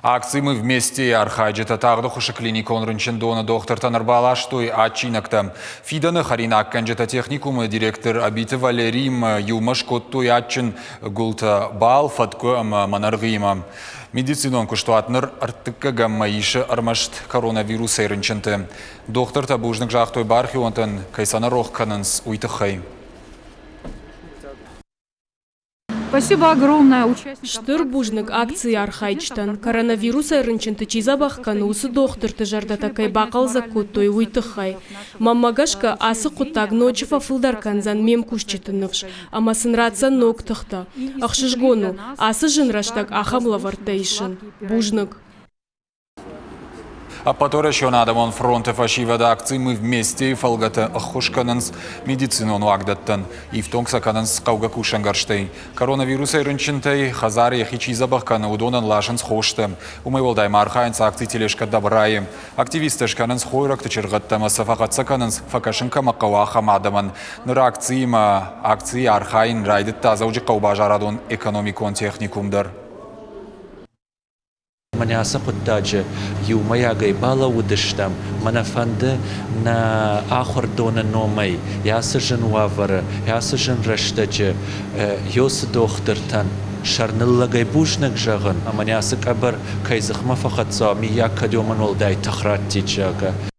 Акци «Мы вместе» архайджытӕ тагъд ӕххуысы клиникон рынчындоны дохтыртӕн ӕрбаластой адджинӕгтӕ. Фидӕны хӕринаггӕнджытӕ техникумы директор Абиты Валериимӕ иумӕ скодтой адджын гуылтӕ бал, фӕткъуы ӕмӕ мӕнӕргъыимӕ. Медицинон куыстуат ныр ӕртыккӕгӕммӕ исы ӕрмӕст коронавирусӕй рынчынты. Дохтыртӕ бузныг загътой бархионтӕн, кӕй сӕ нӕ рох кӕнынц, уый тыххӕй. Стыр бузныг акцийы архайджытӕн, коронавирусӕй рынчынты чи дзӕбӕх кӕны, уыцы дохтырты зӕрдӕтӕ кӕй бахъӕлдзӕг кодтой, уый тыххӕй. Мӕнмӕ гӕсгӕ, ацы хъуыддаг ноджы фӕфылдӕр кӕндзӕн ме мкусджыты ныфс ӕмӕ сын ратдзӕн ног тыхтӕ. Ӕхсызгон у, ацы зын рӕстӕг ахӕм лӕвӕрттӕ исын. Бузныг. Ӕппӕтуӕрӕсеон адӕмон фронты фӕсивӕды акци «Мы вместе» фӕлгӕты ӕххуыс кӕнынц медицинон уагдӕттӕн, ифтонг сӕ кӕнынц хъӕугӕ кусӕнгӕрзтӕй. Коронавирусӕй рынчынтӕй хӕдзары йӕхи чи дзӕбӕх кӕны, уыдонӕн ласынц хостӕ. Уымӕй уӕлдай ма архайынц акци «Тележка добра-йы». Активисттӕ скӕнынц хойрӕгты чыргъӕдтӕ ӕмӕ сӕ фӕхӕццӕ кӕнынц, фӕкӕсын кӕмӕ хъӕуы, ахӕм адӕмӕн. Ныр акциимӕ акцийы архайын райдыдта Дзӕуджыхъӕуы базарадон-экономикон техникум дӕр. Мӕнӕ ацы хъуыддаджы иумӕйагӕй балӕууыдыстӕм, мӕнӕ фӕнды нӕ ахуырдоны номӕй йӕ ацы зын уавӕры, йӕ ацы зын рӕстӕджы йоцы дохтыртӕн сӕрныллӕгӕй бузныг зӕгъын, ӕмӕ нӕ ацы къӕбӕр кӕй дзыхмӕ фӕхӕццӕ уа, мыййаг кӕд уымӕн уӕлдай тых раттид, зӕгъгӕ.